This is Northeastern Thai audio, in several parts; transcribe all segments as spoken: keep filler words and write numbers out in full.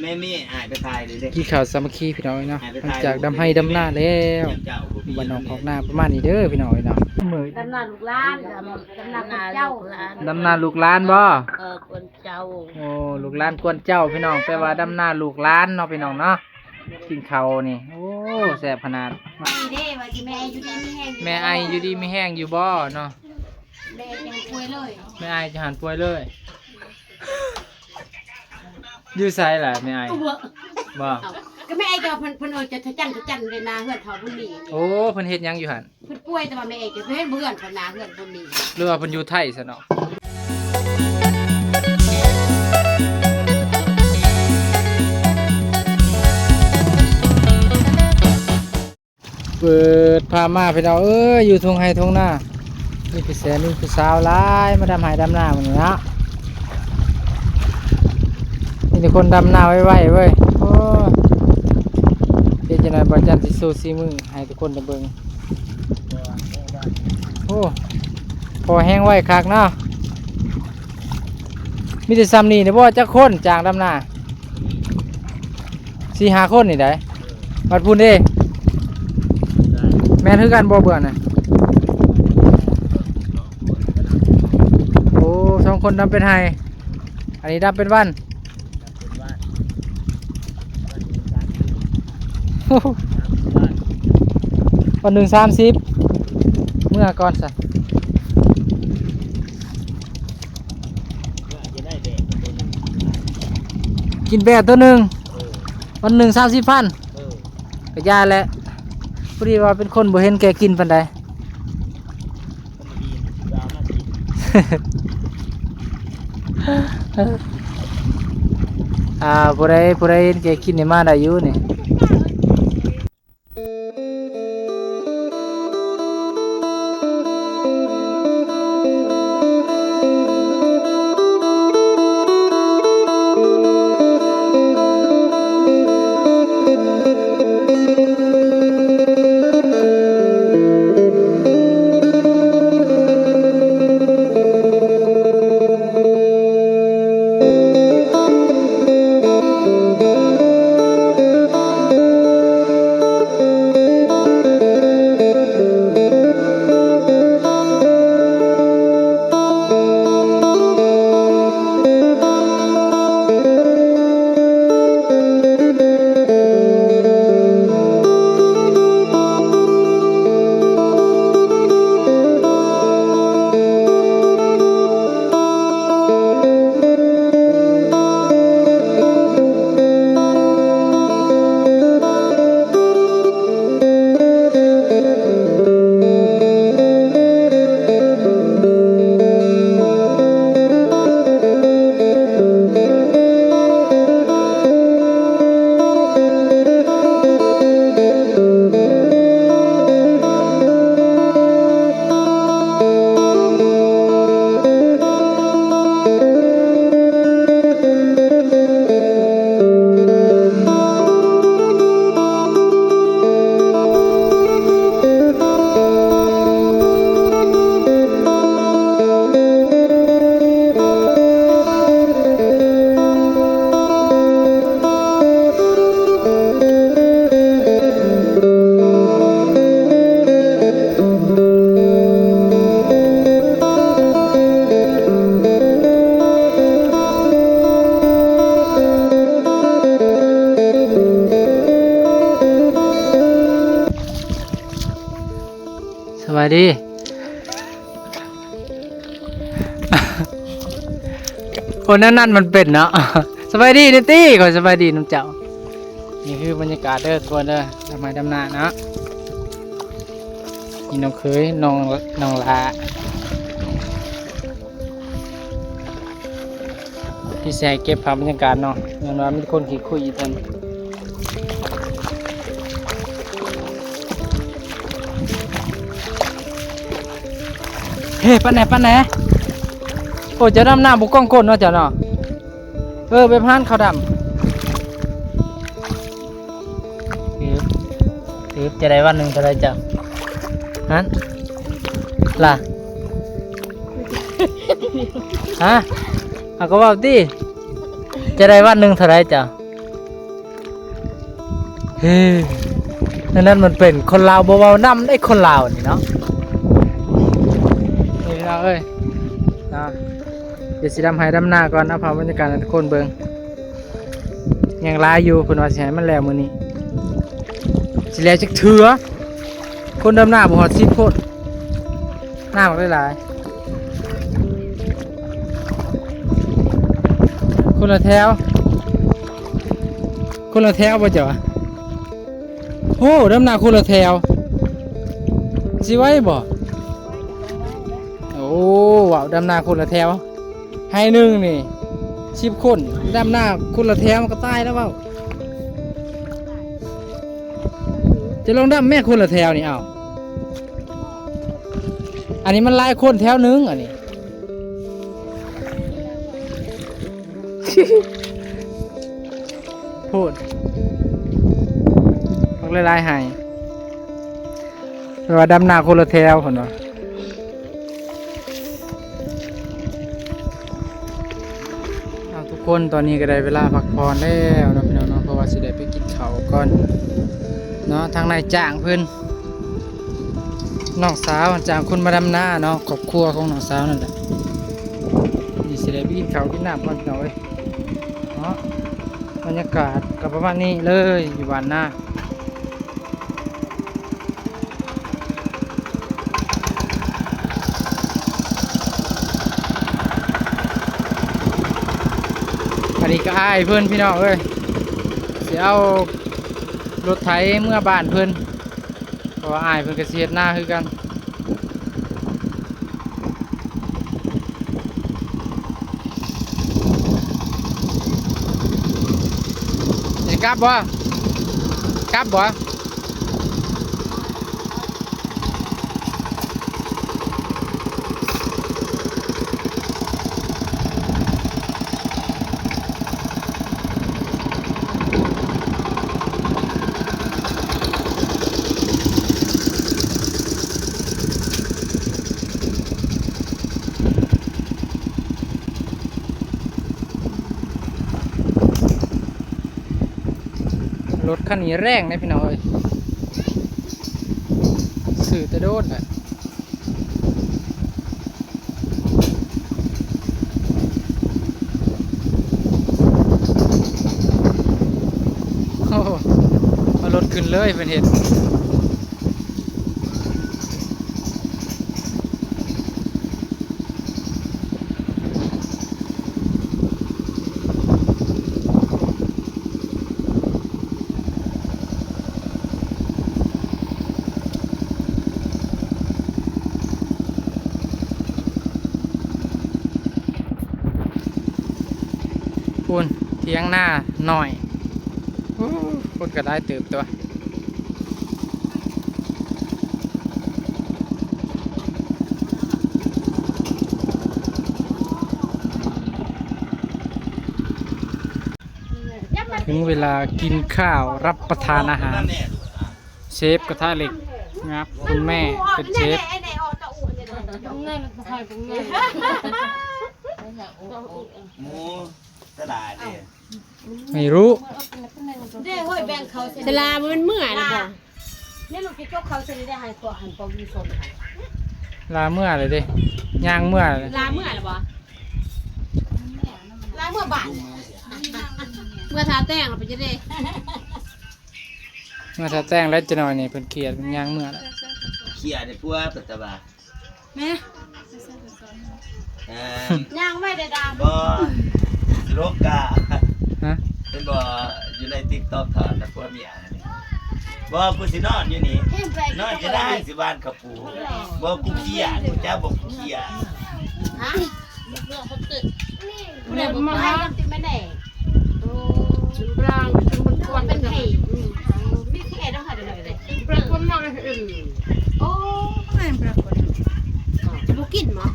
แม่มีอ้ายไปถ่ายเลยเด้ กินข้าวสามัคคีพี่น้องเนาะ อ้ายไป หลัง ถ่าย จากดำไฮ่ดำนาแล้ว ยังเจ้าบ่มี บ้านนอกคอกนาประมาณนี้เด้อพี่น้องเนาะ มื้อ ดำนาลูกหลาน ดำ ดำนาคนเจ้า ดำนาลูกหลานบ่ เออ คนเจ้า โอ้ ลูกหลานกวนเจ้าพี่น้อง แปลว่าดำนาลูกหลานเนาะพี่น้องเนาะ กินข้าวนี่ โอ้ แซ่บขนาด นี่เด้ ว่าสิแม่อยู่ดีมีแฮงอยู่ แม่ไออยู่ดีมีแฮงอยู่บ่เนาะ แม่ยังป่วยเลย แม่ไอจะหันป่วยเลย อยู่ไสล่ะแม่ไอ บ่ บ่ เอ้า ก็แม่ไอก็เพิ่น เพิ่นเอิ้นจะทะจั่นทะจั่นเลยนาเฮือนเฒ่าบุญมี โอ้ เพิ่นเฮ็ดหยังอยู่หั่น เพิ่นป่วยแต่ว่าแม่เอจะเพิ่นเห็นเพื่อนเพิ่นนาเฮือนเพิ่นนี่ หรือว่าเพิ่นอยู่ไทยซะเนาะ เปิดภาพมาพี่น้องเอ้ย อยู่ทุ่งไฮ่ทุ่งนา มีผู้แสนมีผู้สาวหลาย มาดำไฮ่ดำนามื้อนี้เนาะ มีแต่คนดำนาไวๆเว้ย โอ้ย เฮ็ดจั่งใดบ่าวจันสิโชว์สีมือให้ทุกคนได้เบิ่ง โอ้ พอแฮงไวคักเนาะ มีแต่ซ่ำนี่เด้บ่ จักคนจ้างดำนา สี่ห้าคนนี่ได๋ บัดพุ้นเด้ แม่นคือกันบ่เบิ่งน่ะ โอ้ สองคนดำเป็นไฮ่ อันนี้ดำเป็นวัน วันหนึ่งสามสิบ เมื่อก่อนซะ กินแบะตัวหนึ่ง วันหนึ่งสามสิบพัน เออ ก็อย่าแหละ พอดีว่าเป็นคนบ่เห็นแก่กินปานใด อ่า ผู้ใด ผู้ใดเห็นแก่กินนี่มาได้อยู่นี่ สบายดี คนนั้นนั่นมันเป็นเนาะ สบายดีเด้อตี้ ขอสบายดีนำเจ้า นี่คือบรรยากาศเด้อทุกคนเด้อ ดำไฮ่ดำนาเนาะ นี่น้องเขย น้อง น้องหล้า ที่สิให้เก็บภาพบรรยากาศเนาะ ย้อนว่ามีคนขี้คุยอยู่ตอนนี้ เฮ้ ปานแหน่ ปานแหน่ โอ้ เจ้าดำนาบ่ก้องก้นเนาะเจ้าเนาะ เออ ไปพานเขาวดำ ถือ ถือจะได้วันหนึ่งเท่าไรเจ้า ฮะ ล่ะ ฮะ เอาก็เว้าติ จะได้วันหนึ่งเท่าไรเจ้า เฮ้ย นั่นนั่นมันเป็นคนลาวบ่เว้านำได้คนลาวนี่เนาะ นี่พี่น้องเอ้ย เนาะ เดี๋ยวสิดำไฮ่ดำนาก่อนนะ พาบรรยากาศให้ทุกคนเบิ่ง ยังหลายอยู่ เพิ่นว่าสิให้มันแล้วมื้อนี้ สิแล้วจักเทื่อ คนดำนาบ่ฮอดสิบคน นาบักหลายๆ คนละแถว คนละแถวบ่เจ้า โอ้ ดำนาคนละแถว สิไหวบ่ โอ้ ว้าว ดำนาคนละแถว ไฮ่หนึ่งนี่ สิบคน ดำนาคนละแถวมันก็ตายแล้วว้าว จะลองดำแม่คนละแถวนี่ เอา อันนี้มันหลายคนแถวหนึ่งอันนี้ โพด บักหลายๆ ไฮ่ แปลว่าดำนาคนละแถวพุ่นเนาะ เอาทุกคน ตอนนี้ก็ได้เวลาพักผ่อนแล้วเนาะพี่น้องเนาะ เพราะว่าสิได้ไปกินข้าวก่อนเนาะ ทางนายจ้างเพิ่น น้องสาวจ้างคนมาดำนาเนาะ ครอบครัวของน้องสาวนั่นแหละ นี่สิได้ไปกินข้าวกินน้ำก่อนพี่น้องเอ้ย เนาะ บรรยากาศก็ประมาณนี้เลย อยู่บ้านนา อันนี้ก็อ้ายเพิ่นพี่น้องเอ้ย สิเอารถไถเมือบ้านเพิ่น เพราะว่าอ้ายเพิ่นก็สิเฮ็ดนาคือกัน สิกลับบ่ กลับบ่ รถคันนี้แรงนะพี่น้องเอ้ย ซื้อแต่โดนแหละ โอ้โห เอารถขึ้นเลยเพิ่นเฮ็ด ปูนเถียงนาหน่อย โอ้ คนก็ได้เติบตัว ถึงเวลากินข้าวรับประทานอาหาร เชฟกระทะเหล็กนะครับ คุณแม่เป็นเชฟ หมูสลาเด้ ไม่รู้ เด้เฮ้ยแบ่งเขาเสร็จ สลามันเมื่อยแล้วบ่ เนี่ยลูกจะจกเขาเสร็จได้ให้ตัวหันปองมีสน ลาเมื่อเลยเด้ ย่างเมื่อเลย ลาเมื่อหรือบ่ ลาเมื่อบาท เมื่อทาแต้งเราไปจะได้ เมื่อทาแต้งแล้วจะหน่อยนี่เพิ่นเครียดเพิ่นย่างเมื่อแล้ว เครียดในพวกปัตตาบา แม่ เอ่อ ย่างไม่ได้ดาม บ่ โลกา ฮะ เป็นบ่ อยู่ในติ๊กต็อกถอดนะพวกเมียนี่ บ่ กูสินอนอยู่นี่ นอนจะได้สิบ้านเขาปู บ่ กูเครียด กูจะบอกกูเครียด ฮะ เรียกมาให้กันติดมาแน่ โอ้ เป็นร่างเป็นคนเป็นไห้ อืม มีที่แอร์ต้องหาเดี๋ยวหน่อยเลย เป็นคนนอกเลย โอ้ ไม่เป็นคน จะบ่กินหมอ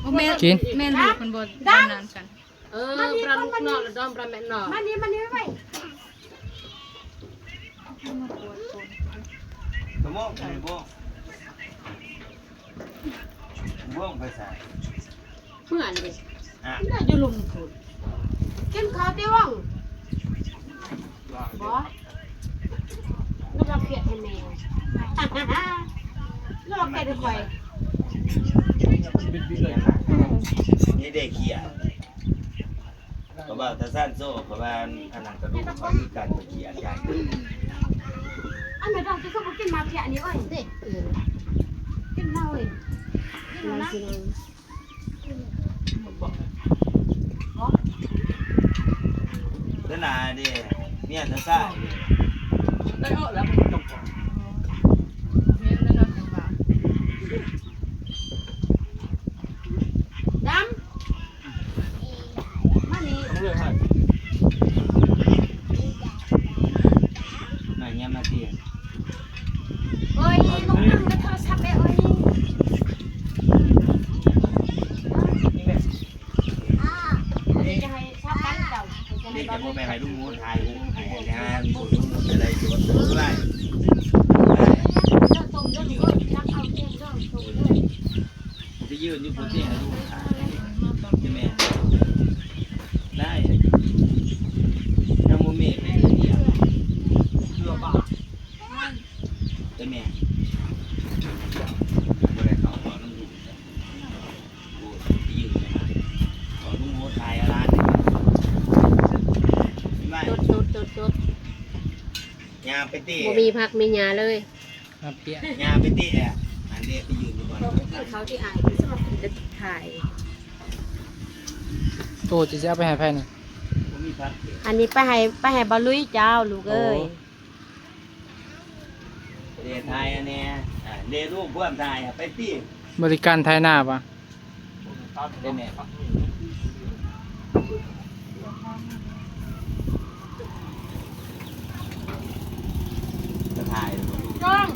บ่แม่น กิน แม่นลูกมันบ่ดำน้ำกัน เออ ปลาลูกนอกหรือดอมปลาแม่นอก มานี่ มานี่ ไว้ มะม่วง มะม่วง มะม่วงไปใส่ เมื่ออันเด้ อ่ะ น่าอยู่ลุมพุน กินข้าวติว่าง บ่ ต้องเครียดให้แม่ ลอกแค่ได้คอย นี่ได้เคลียร์เพราะว่าถ้าสั้นโซ่เพราะว่าอันนั้นกระดูกเขามีการเคลียร์ใหญ่ อันไหนต้องจะก็บอกกินมาเพียอันนี้เอ้ยเด็กเออกินเหล้าเอ้ยกินแล้วนะ เวลาเด้เนี่ยถ้าสั้น ได้ออกแล้วมันจบก่อน ดำมานี่ ต้องเลือกให้ มาเนี่ยมาเตียง โอ้ยลูกนั่งในโทรศัพท์เลยโอ้ย นี่แม่ อันนี้จะให้ชอบกันเจ้าจะให้ นี่ ตอ จะ น โม นี้ ไปให้ลูกหมูถ่ายรูปให้งานลูกหมูจะได้ตัวตัวได้ เจ้าต้มเจ้าลูกเอ้ยรักเอาเองเจ้าต้มเอ้ย จะยืนอยู่บนเตียงให้ลูกถ่ายใช่ไหมได้ยังโมเมไปเลยเนี่ยเพื่อบ้าใช่ไหมบ่ได้เขาขอน้ำลูก โอ้ยไปยืนเลยนะขอลุงโฮไทยร้านนี่ไม่ จดจดจดจด ยาไปเตะ บ่มีผักมีหญ้าเลย มาเปียะ ยาไปเตะอ่ะอันเนี้ยไปยืนดูก่อน เขาที่อ่านที่สมัครจะถ่าย โอ้จะจะเอาไปให้ไผนี่ ผมมีพักเตะ อันนี้ไปให้ไปให้บ่าวลุยเจ้าลูกเอ้ย โอ้ เดทายอันเนี้ยอ่ะเดรูปพวกทายอ่ะไปตี บริการไถนาปะ ได้ไหมจะถ่ายหรือว่าลูก จ้อง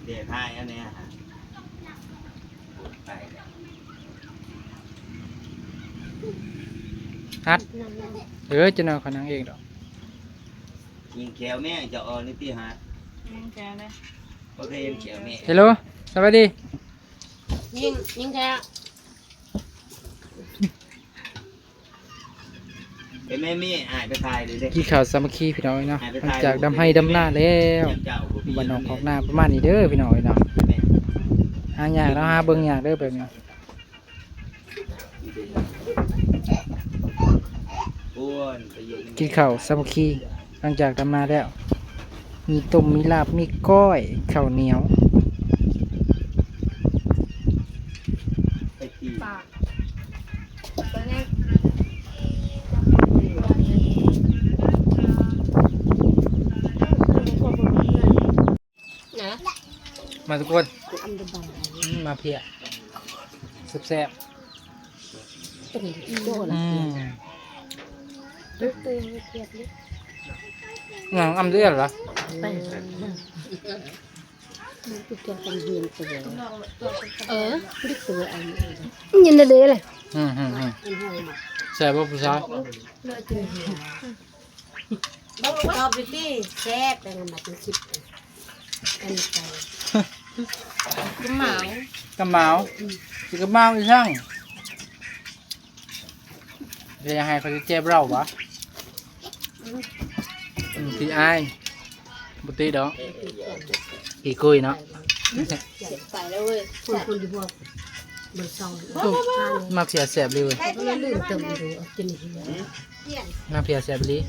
เดทายอันเนี้ยฮะไปแล้ว ฮัดเออจะนอนขอนั่งเองดอก ยิงแขวแม่จะออนนี่ตีฮะ ยิงแกนะ ก็เคยเห็นแขวแม่ ฮัลโหลสวัสดี ยิงยิงแท้ เป็นแม่แม่อายไปถ่ายเลยเด้ กินข้าวสามัคคีพี่น้องเนาะหลังจากดำไฮ่ดำนาแล้ว เจ้า บ้านนอกของนาประมาณนี้เด้อพี่น้องเนาะ แม่ หายากเนาะหาเบิ่งยากเด้อแบบนี้ อ้วนไปยืน กินข้าวสามัคคีหลังจากดำนาแล้ว มีต้มมีลาบมีก้อยข้าวเหนียว ไปตี ปากตัวนี้ นะ มาทุกคนอืมมาเพียแซ่บ เป็นอีโด ๆ ละ อืม ตึ้งตึ้งเทียบเลย งามเดือดเหรอ ไปมันคือเกี่ยวกับเฮียนตัว ตัว เออคือตัวอันนี้ยินดีเลย อืมอืมอืม มันให้มา แซ่บบ่ผู้สาว ตอบไปที่แซ่บแต่มันมาเป็นคลิปอันนี้ไป กระเหมา กระเหมาสิกระเหมาอีช่างจะยังไงเขาจะเจ็บเราวะอืมพี่อ้ายบุตรีดอกกี่คุยเนาะ ใส่แล้วเว้ยคนคนอยู่พวกเบอร์สอง มักเสียแซ่บเลยเว้ย ก็เลยลืมเติมดูเอากินอีกที มักเสียแซ่บเลย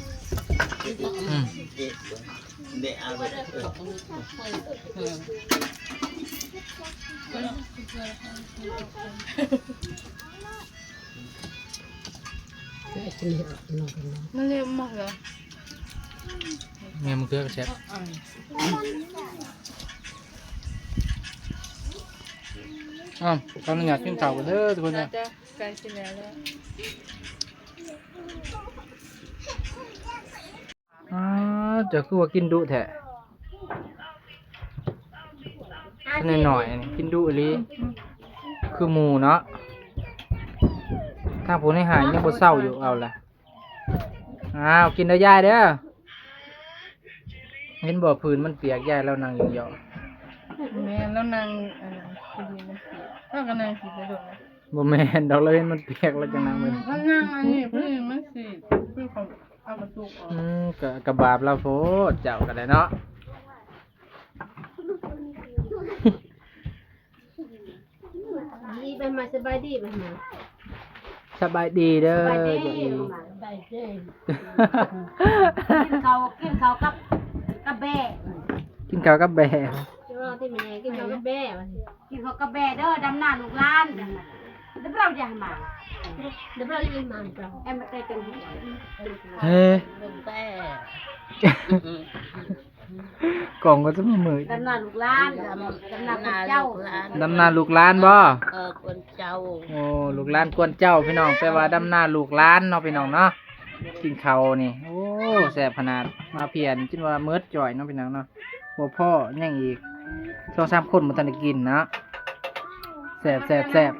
อืม เดะเอาไปเออ กินเห็ดนอนกันนะ มันเรียกมากเลย เงี้ยมันเกลือกระแซ่บอ้าวขออนุญาตกินข้าวกันเด้อทุกคน น่า นะ จะใกล้สิแล้วแล้ว อ้าเจ้าคือว่ากินดุแท้ขนาดหน่อยๆนี่กินดุอีหลีคือหมูเนาะทางผู้ในหายยังบ่เศร้าอยู่เอาละอ้าวกินเด้อยายเด้อเห็นบ่พื้นมันเปียกยายแล้วนั่งยอง แม่แล้วนางเอ่อคือดีมันเสียแล้วก็นางสีไปโดนนะ บ่แม่นดอก เราเห็นมันเปียกแล้วจังนั่งเลย ถ้านั่งอันนี้เพิ่นมันสิเพิ่นเขาเอากระตุกออก อืมก็กะบาปลาวโพดเจ้าก็ได้เนาะ ดีไปมา สบายดีไปมา สบายดีเด้อ สบายดี เจ้าอี สบายดีกินเขาวกินเขาวกับกับแบ่ กินข้าวกับแบ่ เจ้าที่แม่กินเขาวกับแบ่ว่าสิกินเขาวกับแบ่เด้อ ดำหน้าลูกหลานเดี๋ยวเราจะมาเดี๋ยวเราจะมาเจ้าแอมมาเตะเป็น เฮ้ย เป็นแป้ กล่องก็จะมามือ ดำหน้าลูกหลานดำหน้าคนเจ้า ดำหน้าลูกหลานบ่ เออคนเจ้า โอ้ลูกหลานกวนเจ้าพี่น้องแปลว่าดำหน้าลูกหลานเนาะพี่น้องเนาะ กินข้าวนี่โอ้แซ่บขนาดมาเพียนจนว่าเมิดจ่อยเนาะพี่น้องเนาะบ่พอยังอีกสองสามคนบ่ทันได้กินเนาะแซ่บแซ่บแซ่บ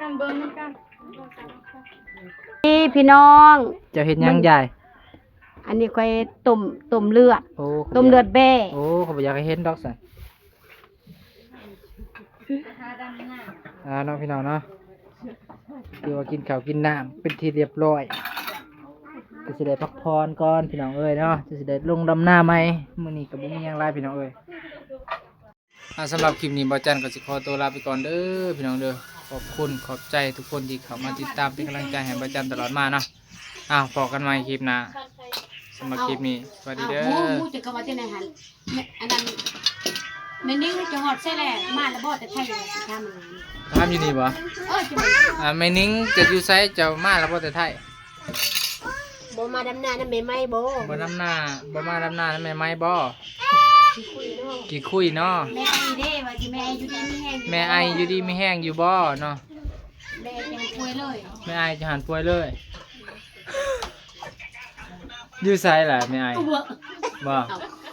นี่พี่น้อง เจ้าเฮ็ดหยังยาย อันนี้ค่อยต้มต้มเลือด โอ้ ต้มเลือดแบ่ โอ้เขาบ่อยากให้เห็นดอกสันอ่าเนาะพี่น้องเนาะคือว่ากินข้าวกินน้ำเป็นที่เรียบร้อย ก็สิได้พักผ่อนก่อนพี่น้องเอ้ยเนาะจะสิได้ลงดำหน้าใหม่มื้อนี้ก็บ่มีหยังหลายพี่น้องเอ้ย อ่าสำหรับคลิปนี้บ่าวจันก็สิขอตัวลาไปก่อนเด้อพี่น้องเด้อขอบคุณขอบใจทุกคนที่เข้ามาติดตามเป็นกำลังใจให้บ่าวจันตลอดมาเนาะอ้าวพบกันใหม่คลิปหน้าสำหรับคลิปนี้สวัสดีเด้อ หมูหมูจะกลับมาที่ไหนหันแม่อันนั้นแม่นิ่งจะหอดใส่แหละมาแล้วบ่แต่ไทยเลยสิทำมัน ทำอยู่นี่บ่ เออจะมา อ่าแม่นิงจะอยู่ไสเจ้ามาแล้วบ่แต่ไทย บ่มาดำนานะแม่ไม้บ่ บ่ดำนาบ่มาดำนานะแม่ไม้บ่ ขี้คุยเนาะ กี่คุยเนาะ แม่ไอเด้ว่าสิแม่ไออยู่ดีมีแฮง แม่ไออยู่ดีมีแฮงอยู่บ่เนาะ แม่ไอจะป่วยเลย แม่ไอจะหันป่วยเลย อยู่ไสล่ะแม่ไอ ตัว บ่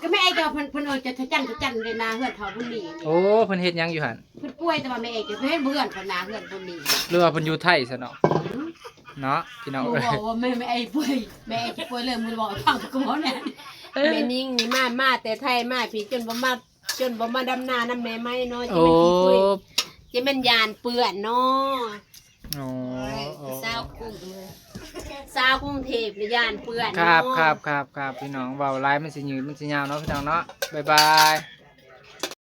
ก็แม่ไอก็เพิ่นเพิ่นเออจะทะจันทะจันเลยนาเฮือนเฒ่าบุญมี โอ้เพิ่นเฮ็ดหยังอยู่หั่น เพิ่นป่วยแต่ว่าแม่ไอจะเพิ่นเฮือนเพิ่นนาเฮือนบุญมี หรือว่าเพิ่นอยู่ไทยซะเนาะเนาะพี่น้อง บ่ เอ้ย บอกว่าแม่แม่ไอป่วยแม่ไอจะป่วยเลยมึงบอกให้ฟังกูบ่แน่แม่นิ่งนี่มามาแต่ไทยมาพี่จนบ่มาจนบ่มาดำนานำแม่ไม้เนาะจะ โอ้ แม่นขี้คุยจะแม่นยานเปื่อนเนาะ โอ้ สาวกรุงสาวกรุงเทพฯนี่ยานเปื่อน ครับ เนาะ ครับครับครับพี่น้องเว้าหลายมันสิยืดมันสิยาวเนาะพี่น้องเนาะบ๊ายบาย